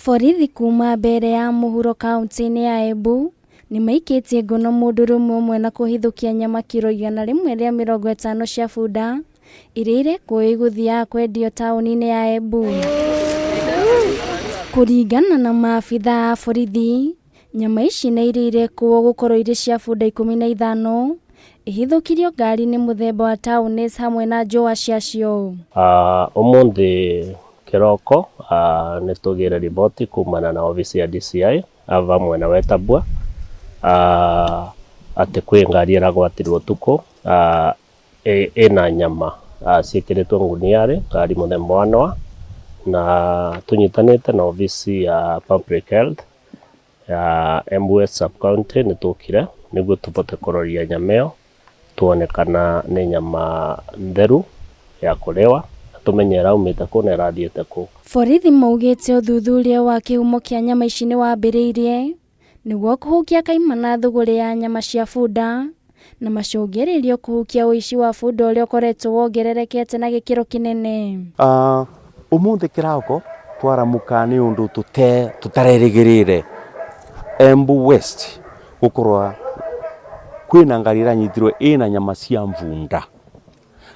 Borithi kuma Mbeere ya mũhuro kauntĩ-inĩ ya Embu nĩmaikĩtie ngono mũndũrũme ũmwe na kũhithũkia nyama kiro 150 cia bunda iria irekwo igũthiaga kwendio taũni-inĩ ya Embu. Kũringana na maabitha a borithi, nyama ici na iria irekwo gũkorwo irĩ cia bunda 15 ihithũkirio ngari-inĩ mũthemba wa Townace hamwe na njũa ciacio. Ũmũthĩ kĩroko nĩ tũgĩire riboti kumana na obici ya DCI ava mwena wa Etabua atĩ kwĩ ngari ĩragwatirwo ũtukũ ĩna nyama ciĩkĩrĩtwo ngunia-rĩ, ngari mũthemba wa Noah, na tũnyitanĩte na obici ya Public Health ya Embu West Sub County nĩ tũkire nĩguo tũbote kũroria nyama ĩyo tuone kana nĩ nyama theru ya kũrĩwa na tũmenye ĩraumĩte kũ na ĩrathiĩte kũ. Borithi maugĩte ũthuthuria wa kĩhumo kĩa nyama ici nĩ wambĩrĩirie nĩguo kũhukia kaimana thũgũrĩ ya nyama cia bunda na macũngĩrĩrio kũhukia ũici wa bunda ũrĩa ũkoretwo wongererekete na gĩkĩro kĩnene. Ũmũthĩ kĩroko twaramuka nĩ ũndũ tũtarerĩgĩrĩire Embu West gũkorwo kwĩna ngari ĩranyitirwo ĩna nyama cia bunda.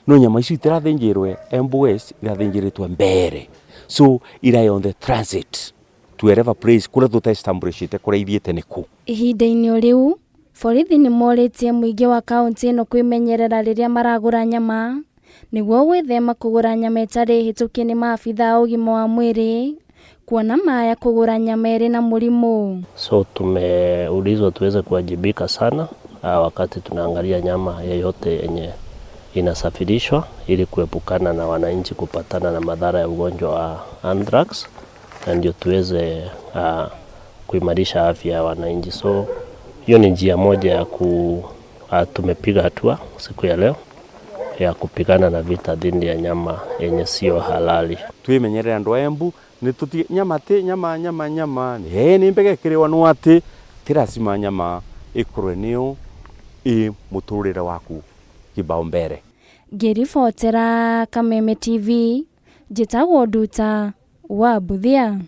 No nyama icio itirathĩnjĩrwe Embu West, irathĩnjĩrĩtwe Mbeere. So iraĩ on the transit to wherever place kũrĩa tũta establishĩte kũrĩa ithiĩte nĩ kũ. Ihinda-inĩ o rĩu, borithi nĩ morĩtie mũingĩ wa kauntĩ ĩno kwĩmenyerera rĩrĩa maragũra nyama nĩguo gwĩthema kũgũra nyama ĩtarĩ hĩtũkie nĩ maabitha a ũgima wa mwĩrĩ kuona maya kũgũra nyama ĩrĩ na mũrimũ. So tumeulizwa tuweze kuwajibika sana wakati tunaangalia nyama yeyote yenye inasafirishwa ili kuepukana na wananchi kupatana na madhara ya ugonjwa wa anthrax, na ndio tuweze kuimarisha afya ya wananchi. So hiyo ni njia moja ya tumepiga hatua siku ya leo ya kupigana na vita dhidi ya nyama yenye sio halali. Twimenyerere andu a Embu ni tutige nyama ti nyama nyama nyama nĩ mbege ĩkĩrĩwa no atĩ ti lazima nyama ĩkorwe nĩyo ĩ mũtũrĩre waku kibao mbere. Ngĩribotera Kameme TV, njĩtagwo Nduta wa Mbuthia.